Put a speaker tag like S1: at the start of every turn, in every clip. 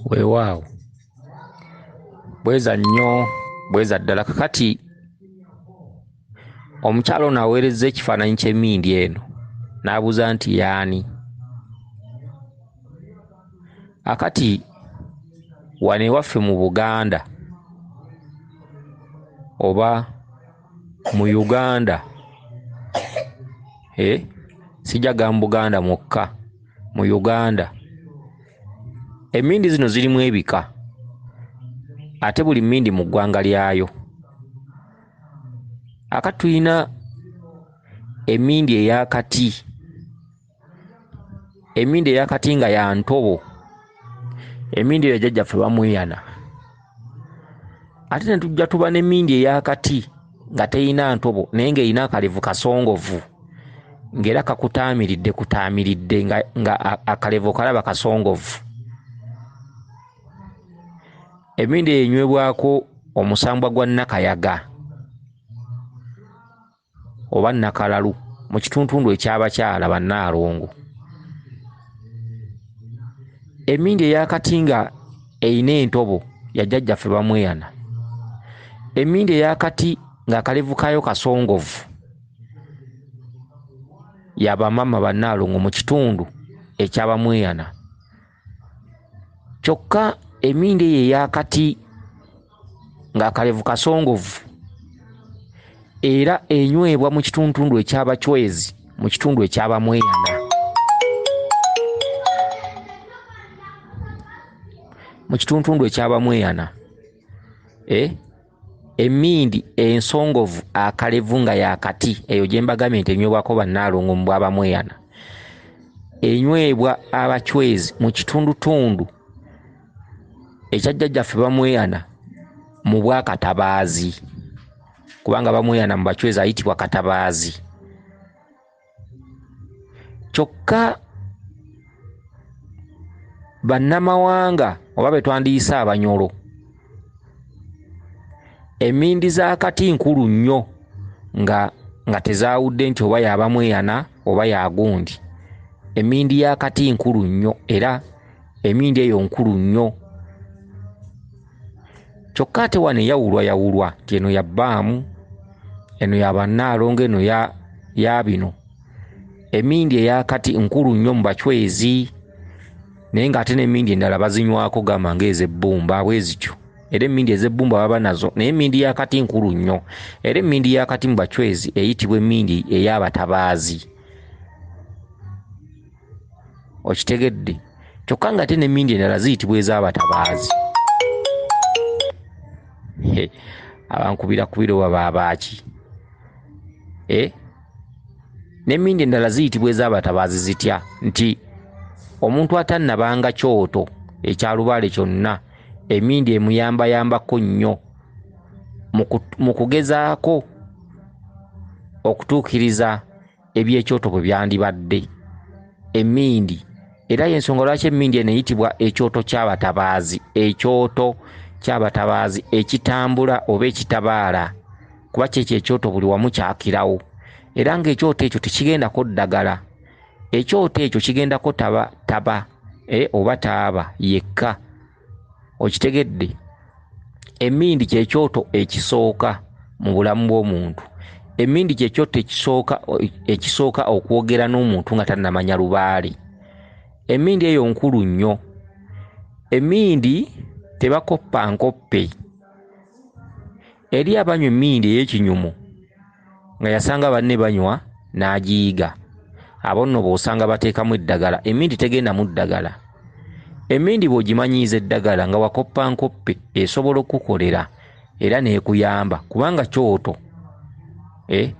S1: Weewaawo bweza nnyo bweza ddala. Kakati omukyala ono aweerezza ekifaananyi ky'emmindi eno n'abuuza nti y'ani? Akati wano ewaffe mu Buganda oba mu Uganda, sijja gamba Buganda mwokka, mu Uganda emmindi zino zirimu ebika ate buli mmindi mu ggwanga lyayo. Akati tulina emmindi ey'akati, emmindi ey'akati nga ya ntobo, emmindi eyo jjajjaffe bamweyana. Ate ne tujja tuba n'emmindi ey'akati nga teyina ntobo naye ng'erina akalevu kasongovu, ng'era kakutaamiridde kutaamiridde nga akalevu okalaba kasongovu. Emmindi eyo enywebwako omusambwa gwa Nnakayaga oba Nnakalalu mu kituntundu eky'abakyala bannaalongo. Emmindi ey'akati nga erina entobo ya jjajjaffe bamweyana. Emmindi ey'akati ng'akalevu kaayo kasongovu ya bamaama bannaalongo mu kitundu eky'abamweyana. Kyokka emmindi eyo ey'akati ng'akalevu kasongovu era enywebwa mu kituntundu eky'abachwezi mu kitundu eky'abamweyana. Mu kituntundu eky'abamweyana, emmindi ensongovu akalevu nga y'akati eyo gye mbagambye nti enywebwako bannaalongo mu bw'abamweyana, enywebwa abachwezi mu kitundutundu ekya jjajjaffe bamweyana mu bwakatabaazi, kubanga bamweyana mu bachwezi ayitibwa katabaazi. Kyokka bannamawanga oba be twandiyise abanyolo, emmindi z'akati nkulu nnyo nga tezaawudde nti oba y'abamweyana oba y'agundi. Emmindi y'akati nkulu nnyo era emmindi eyo nkulu nnyo. Kyokka ate wano eyawulwayawulwa nti eno ya bbaamu, eno ya bannaalongo, eno ya bino. Emmindi ey'akati nkulu nnyo mu bachwezi, naye ng'ate n'emmindi endala bazinywako gamba ng'ezebbumba bwe zityo. Era emmindi ezebbumba baba nazo, naye emmindi y'akati nkulu nnyo. Era emmindi y'akati mu bachwezi eyitibwa emmindi ey'abatabaazi. Okitegedde? Kyokka ng'ate n'emmindi endala ziyitibwa ez'abatabaazi. Abankubirakubira oba baabaaki? N'emmindi endala ziyitibwa ez'abatabaazi zitya? Nti omuntu atannabanga kyoto ekya lubaale kyonna, emmindi emuyambayambako nnyo mu kugezaako okutuukiriza ebyekyoto bwe byandibadde. Emmindi era y'ensonga lwaki emmindi eno eyitibwa ekyoto ky'abatabaazi, ekyoto ky'abatabaazi ekitambula oba ekitabaala, kuba kyekyo ekyoto buli wamu kyakirawo. Era ng'ekyoto ekyo tekigendako ddagala, ekyoto ekyo kigendako taba oba taaba yekka. Okitegedde? Emmindi kyekyoto ekisooka mu bulamu bw'omuntu. Emmindi kyekyoto ekisooka okwogera n'omuntu nga tannamanya lubaale. Emmindi eyo nkulu nnyo. Emmindi tebakoppa nkoppe. Eri abanywa emmindi ey'ekinyumu nga yasanga banne banywa n'agiyiga, abo nno b'osanga bateekamu eddagala. Emmindi tegendamu ddagala. Emmindi bw'ogimanyiiza eddagala nga wakoppa nkoppe esobola okukukolera era n'ekuyamba, kubanga kyoto.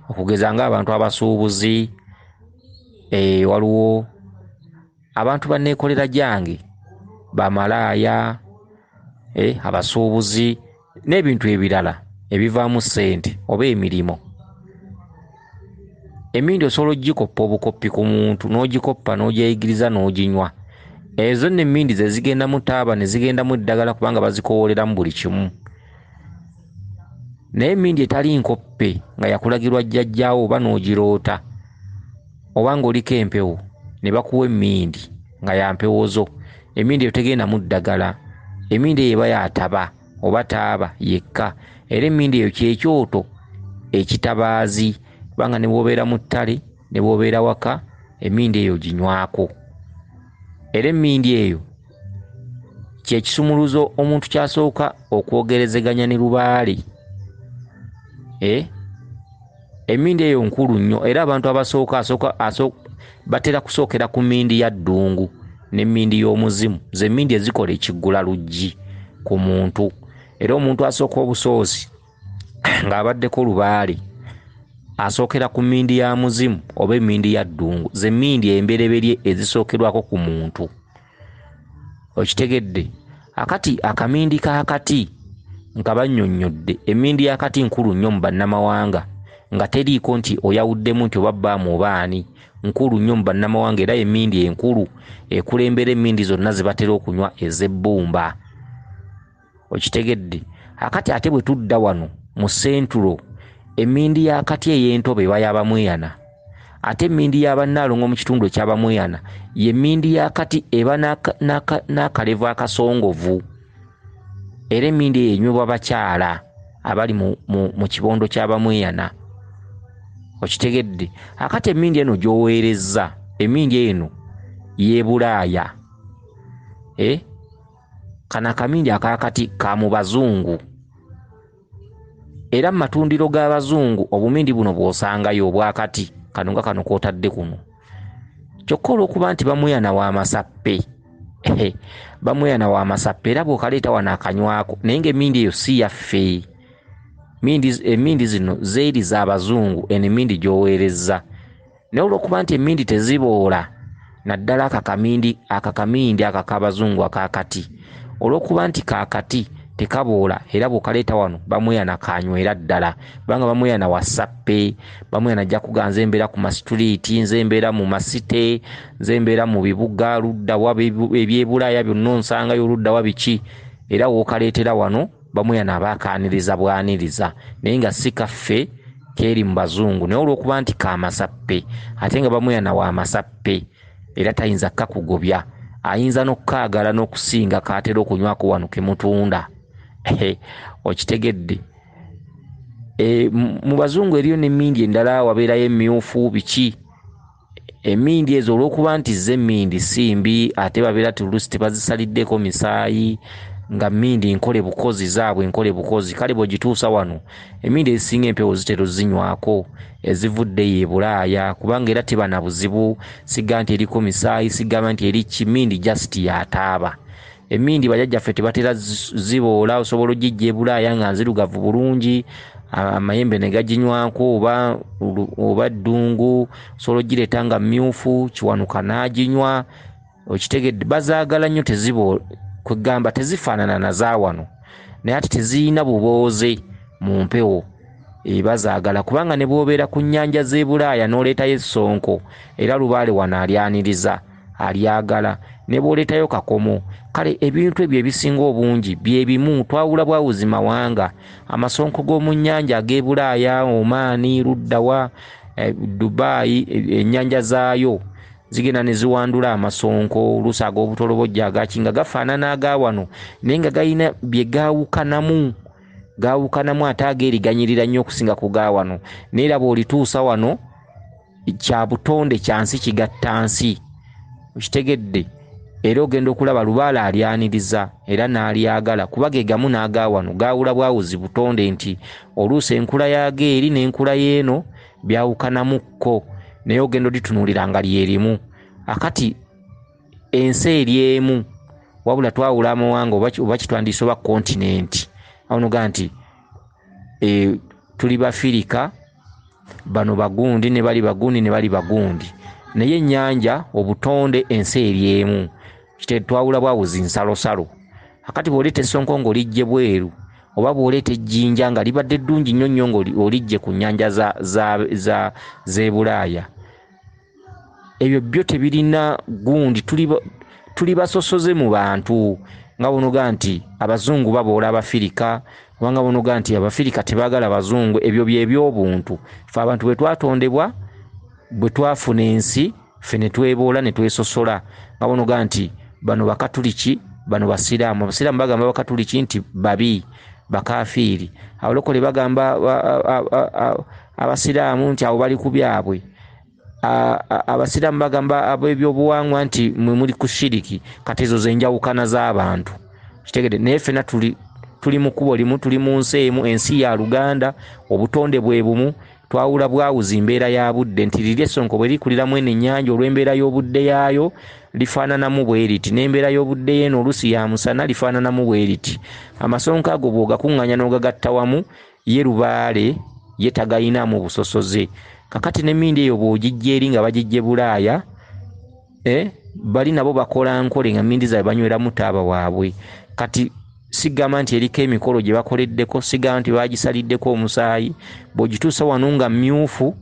S1: Okugeza ng'abantu abasuubuzi, waliwo abantu banneekolera gyange, bamalaaya, abasuubuzi n'ebintu ebirala ebivaamu ssente oba emirimu. Emmindi osobola ogikoppa obukoppi ku muntu n'ogikoppa n'ogyeyigiriza n'oginywa. Ezo nno emmindi ze zigendamu taaba ne zigendamu eddagala kubanga bazikowooleramu buli kimu. Naye emmindi etali nkoppe nga yakulagirwa jjajjaawo oba n'ogiroota oba ng'oliko empewo ne bakuwa emmindi nga ya mpewo zo, emmindi eyo tegendamu ddagala. Emmindi eyo eba yataba oba taaba yekka, era emmindi eyo kyekyoto ekitabaazi, kubanga ne bw'obeera mu ttale ne bw'obeera waka emmindi eyo ginywako. Era emmindi eyo kyekisumuluzo omuntu kyasooka okwogerezeganya ne lubaale. Emmindi eyo nkulu nnyo, era abantu abasooka batera kusookera ku mmindi ya ddungu n'emmindi y'omuzimu, ze mmindi ezikola ekiggula luggi ku muntu. Era omuntu asooka obusoosi ng'abaddeko lubaale asookera ku mmindi ya muzimu oba emmindi ya ddungu, ze mmindi embereberye ezisookerwako ku muntu. Okitegedde? Akati akamindi k'akati nga bannyonnyodde, emmindi y'akati nkulu nnyo mu bannamawanga, nga teriiko nti oyawuddemu nti oba bbaamu oba ani, nkulu nnyo mu bannamawanga. Era emmindi enkulu ekulembera emmindi zonna ze batera okunywa ez'ebbumba. Okitegedde? Akati ate bwe tudda wano mu Central, emmindi y'akati ey'entobo eba y'Abamweyana, ate emmindi y'Abannaalongo mu kitundu eky'Abamweyana ye mmindi y'akati eba n'akalevu akasongovu. Era emmindi eyo enywebwa bakyala abali mu kibondo ky'Abamweyana. Okitegedde? Akati emmindi eno gy'oweerezza, emmindi eno y'e Bulaaya. Kano akamindi ak'akati ka mu bazungu, era mu matundiro g'abazungu obumindi buno bw'osangayo obwakati kano nga kano k'otadde kuno. Kyokka olw'okuba nti Bamweyana wa masappe, Bamweyana wa masappe, era bw'okaleeta wano akanywako, naye ng'emmindi eyo si yaffe. Emmindi zino zeeri z'abazungu, eno emmindi gy'oweerezza. Naye olw'okuba nti emmindi teziboola, naddala akakamindi ako ak'abazungu ak'akati, olw'okuba nti kaakati tekaboola, era bw'okaleeta wano Bamweyana kanywera ddala, kubanga Bamweyana wa sappe. Bamweyana ajja kugamba nze mbeera ku masituliti, nze mbeera mu masite, nze mbeera mu bibuga luddawa eby'Ebulaaya byonna onsangayo luddawa biki. Era w'okaleetera wano Bamweyana aba akaaniriza bwaniriza, naye nga si kaffe keeri mu bazungu. Naye olw'okuba nti kamasappe, ate nga Bamweyana wa masappe, era tayinza kkakugobya, ayinza n'okkaagala n'okusinga k'atera okunywako wano ke mutunda. Okitegedde? Mu bazungu eriyo n'emmindi endala, wabeerayo emmyufu biki. Emmindi ezo olw'okuba nti zo emmindi si mbi, ate babeera oluusi tebazisaliddeko misaayi, nga mmindi nkole bukozi, zaabwe nkole bukozi. Kale bw'ogituusa wano emmindi ezisinga empewo zitera ozinywako ezivuddeyo e Bulaaya, kubanga era teba na buzibu, sigamba nti eriko misaayi, sigamba nti eri ki, mmindi just yataaba. Emmindi bajjajjaffe tebatera ziboola, osobola ogijja e Bulaaya nga nzirugavu bulungi, amayembe ne gaginywako oba ddungu, osobola ogireeta nga mmyufu, Kiwanuka n'aginywa. Okitegedde? Bazaagala nnyo, teziboola, kwegamba tezifaanana na za wano, naye ate teziyina bubooze mu mpewo. Bazaagala kubanga ne bw'obeera ku nnyanja z'e Bulaaya n'oleetayo essonko, era lubaale wano alyaniriza, alyagala. Ne bw'oleetayo kakomo, kale ebintu ebyo ebisinga obungi bye bimu, twawula bwawuzi mawanga. Amasonko g'omu nnyanja ag'e Bulaaya, Omaani, luddawa, Dubai, ennyanja zaayo zigenda ne ziwandula amasonko, oluusi ag'obutolobojja agaki, nga gafaanana aga wano, naye nga galina bye gaawukanamu, gaawukanamu, ate ageeri ganyirira nnyo okusinga ku ga wano. Naye era bw'olituusa wano kya butonde kya nsi, kigatta nsi. Okitegedde? Era ogenda okulaba lubaale alyaniriza era n'alyagala, kuba ge gamu n'aga wano, gaawula bwawuzi butonde, nti oluusi enkula y'ago eri n'enkula y'eno byawukanamukko, naye ogenda oditunuulira nga lyerimu. Akati ensi eri emu, wabula twawula amawanga oba kitwandiise oba kontinenti. Awo noga nti tuli Bafirika, bano bagundi ne bali bagundi ne bali bagundi, naye ennyanja obutonde ensi eri emu, twawula bwawuzi nsalosalo. Akati bw'oleeta essonko ng'olijje bweru, oba bw'oleeta ejjinja nga libadde ddungi nnyo nnyo ng'olijje ku nnyanja z'e Bulaaya, ebyo byo tebirina gundi. Tuli basosoze mu bantu, nga bw'onoga nti abazungu baboola Abafirika, oba nga bw'onoga nti Abafirika tebaagala bazungu. Ebyo bye by'obuntu. Ffe abantu bwe twatondebwa, bwe twafuna ensi, ffe ne tweboola ne twesosola, nga bw'onoga nti bano Bakatuliki, Bano basiraamu, abasiraamu bagamba abakatuliki nti babi, bakafiiri. Abalokole bagamba abasiraamu nti abo bali ku byabwe. Abasiraamu bagamba ab'ebyobuwangwa nti mwe muli ku shiriki. Kati ezo zenjawukana z'abantu, kitegedde? Naye ffenna tuli mu kkubo limu, tuli mu nsi emu, ensi ya Luganda, obutonde bwe bumu. Twawula bwawuzi mbeera ya budde, nti liri essonko bwe likuliramu eno ennyanja olw'embeera y'obudde yaayo lifaananamu bwe riti, n'embeera y'obudde y'eno oluusi ya musana lifaananamu bwe riti. Amasonko ago bw'ogakuŋŋaanya n'ogagatta wamu, ye lubaale ye tagayinaamu busosoze. Kakati n'emmindi eyo bw'ogijja eri nga bagijje Bulaaya, bali nabo bakola nkole nga mmindi zaabwe banyweramu taaba waabwe. Kati sigamba nti eriko emikolo gye bakoleddeko, sigamba nti bagisaliddeko omusaayi. Bw'ogituusa wano nga mmyufu,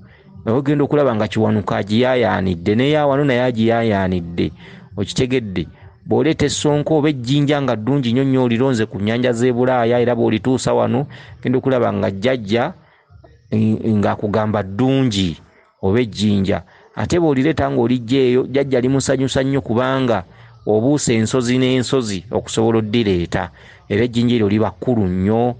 S1: ogenda okulaba nga Kiwanuka agiyaayaanidde, n'eya wano naye agiyaayaanidde, okitegedde? Bw'oleeta essonko oba ejjinja nga ddungi nnyo nnyo olironze ku nnyanja z'e Bulaaya, era bw'olituusa wano ogenda okulaba nga jjajja ng'akugamba ddungi oba ejjinja. Ate bw'olireeta ng'olijja eyo, jjajja limusanyusa nnyo kubanga obuusa ensozi n'ensozi okusobola oddireeta. Era ejjinja eryo liba kkulu nnyo,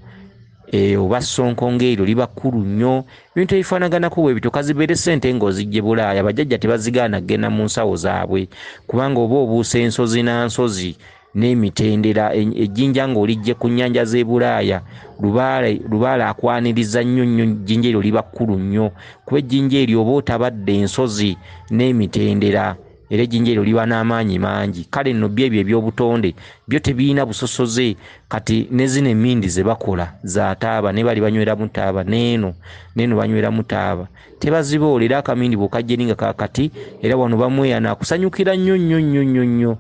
S1: oba ssonko ng'eryo liba kkulu nnyo. Ebintu ebifaanaganako bwe bityo, kazibeere ssente ng'ozijje Bulaaya, bajjajja tebazigaana kugenda mu nsawo zaabwe, kubanga oba obuusa ensozi na nsozi n'emitendera. Ejjinja ng'olijje ku nnyanja z'e Bulaaya, lubaale akwaniriza nnyo nnyo, ejjinja eryo liba kkulu nnyo, kuba ejjinja eryo oba otabadde ensozi n'emitendera, era ejjinja eryo liba n'amaanyi mangi. Kale nno byo ebyo eby'obutonde byo tebirina busosoze. Kati ne zino emmindi ze bakola za taaba, ne bali banyweramu taaba, n'eno banyweramu taaba, tebaziboola. Era akamindi bw'okajja eri nga kaakati, era wano bamweyana akusanyukira nnyo nnyo nnyo nnyo nnyo,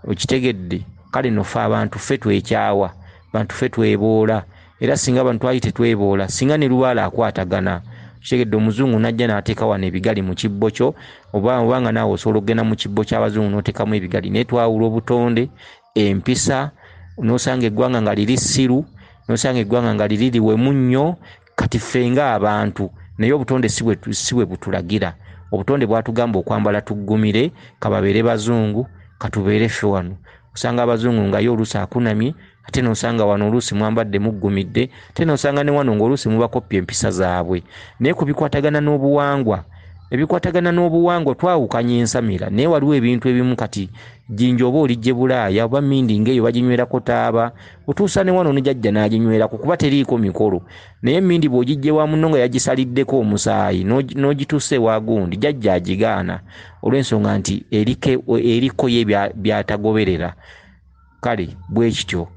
S1: okitegedde? Kale nno ffe abantu ffe twekyawa, bantu ffe tweboola. Era singa abantu twali tetweboola, singa ne lubaale akwatagana, kitegedde? Omuzungu n'ajja n'ateeka wano ebigali mu kibbo kyo, oba nga naawe osobola okugenda mu kibbo ky'abazungu n'oteekamu ebigali. Naye twawula obutonde, empisa, n'osanga eggwanga nga liri ssiru, n'osanga eggwanga nga liri liwemu nnyo. Kati ffe ng'abantu, naye obutonde si bwe butulagira. Obutonde bwatugamba okwambala tuggumire, kababeere bazungu, katubeere ffe wano. Osanga abazungu nga ye oluusi akunamye, ate n'osanga wano oluusi mwambadde muggumidde, ate n'osanga ne wano ng'oluusi mubakoppya empisa zaabwe. Naye ku bikwatagana n'obuwangwa, ebikwatagana n'obuwangwa twawukanya ensamira. Naye waliwo ebintu ebimu, kati jjinja oba olijje Bulaaya oba mmindi ng'eyo baginywerako taaba, otuusa ne wano ne jjajja n'aginywerako kuba teriiko mikolo. Naye emmindi bw'ogijje wa munno nga yagisaliddeko omusaayi n'ogituusa ewa gundi, jjajja agigaana olw'ensonga nti eriko ye by'atagoberera. Kale bwe kityo,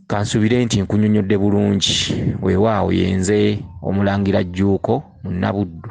S1: kansuubire nti nkunnyonnyodde bulungi. Weewaawo, yenze Omulangira Jjuuko Munnabuddu.